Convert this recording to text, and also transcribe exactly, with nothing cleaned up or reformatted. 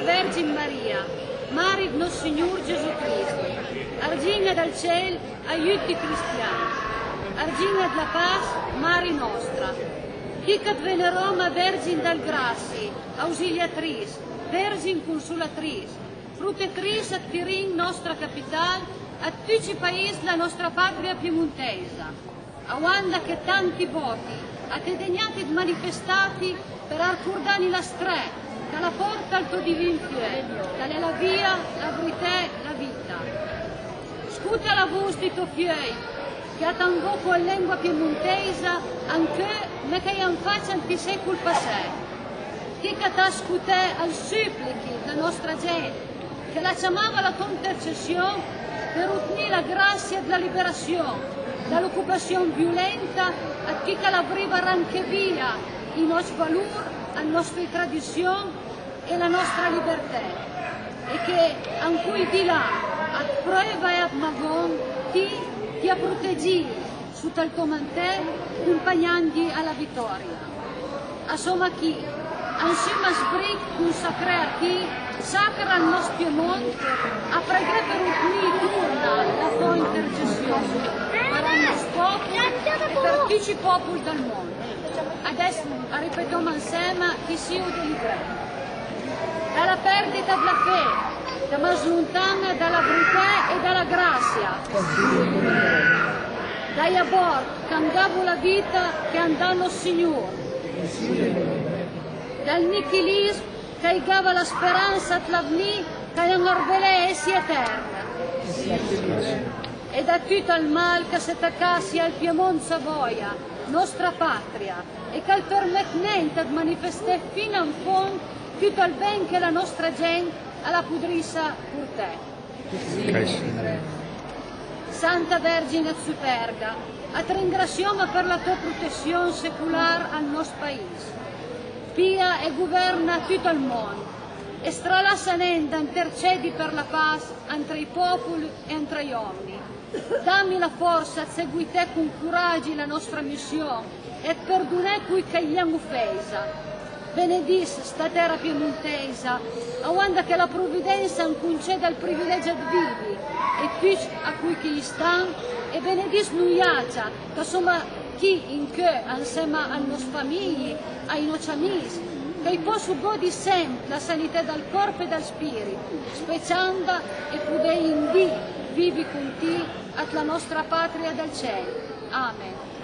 Vergin Maria, mari ëd Nossignor Gesù Crist, argin-a dël cel, aiut dij cristian, argin-a dla pas, mari nòstra, ti ch'at veneroma, vergin dël grassi, ausiliatris, vergin consolatris, protetris ëd Tirin, nòstra capital, ëd tucc ij pais dla nòstra patria piemontèisa. Auanda che tanti vòti a t'é degnàit ëd manifestàti për arcordani la strè ch'a la pòrta al tò divin Fieuj, ch'a l'é la via, la vrità, la vita. Scota la vos dij tò fieuj, che a t'anvòco an lengua piemontèisa, ancheuj, ma ch'a-i an facia ant ij sécol passè. Ti ch'a t'has scotà al sùplichi dla nòstra gent, che la ciamava a la tò intercession për otnì la grassia dla liberassion da l'ocupassion violenta ëd chi ch'a la vriva ranché via ij nòst valor, ij nòstri tradission e la nòstra libertà, e che an coj di là, ëd preuva e ëd magon, ti, ti a protegìi sota ël tò mantèl, compagnandjij a la vitòria. A soma chì, ansuma sbrich consacrà a ti, sacra ël nòst Piemont, a preghé për otnì torna la tò intercession për ël nòst pòpol e për tucc ij pòpol dël mond. Adess a ripetoma ansema, ti sio delivrà da la perdita dla fe, ch'a ma slontan-a da la vrità e da la grassia, daj abòrt ch'an gavo la vita che an dà Nossignor, dal nichilism ch'a-j gava la speransa ëd l'avnì, ch'a-i an arvelà jessi etern, e da tut ël mal ch'a s'é tacà sì al Piemont Savòja, nòstra patria, e ch'al përmet nen ëd manifesté fin an fond tut ël ben che la nòstra gent a la podrissa porté. Santa Vergin ëd Superga, a t'ringrassioma për la tò protession secolar al nòst pais. Pija e governa tut ël mond, e stralassa nen da intercedi për la pas antra ij pòpol e antra j'òmni. Dami la fòrsa ëd seguité con coragi la nòstra mission e ëd përdoné coj ch'a-j l'han ofèisa. Benediss sta tèra piemontèisa, auanda che la Providensa an conceda ël privilegia ëd vivi, e tucc a coj ch'a-j stan, e benediss nojàcc, ch'a soma chì ancheuj ansema a nòst famij, ai nòcc amis, ch'a-j pòsso gòdi semp la sanità dël còrp e dël spìrit, specianda ëd podé un di vivi con ti ant la nòstra patria dël cel. Amen.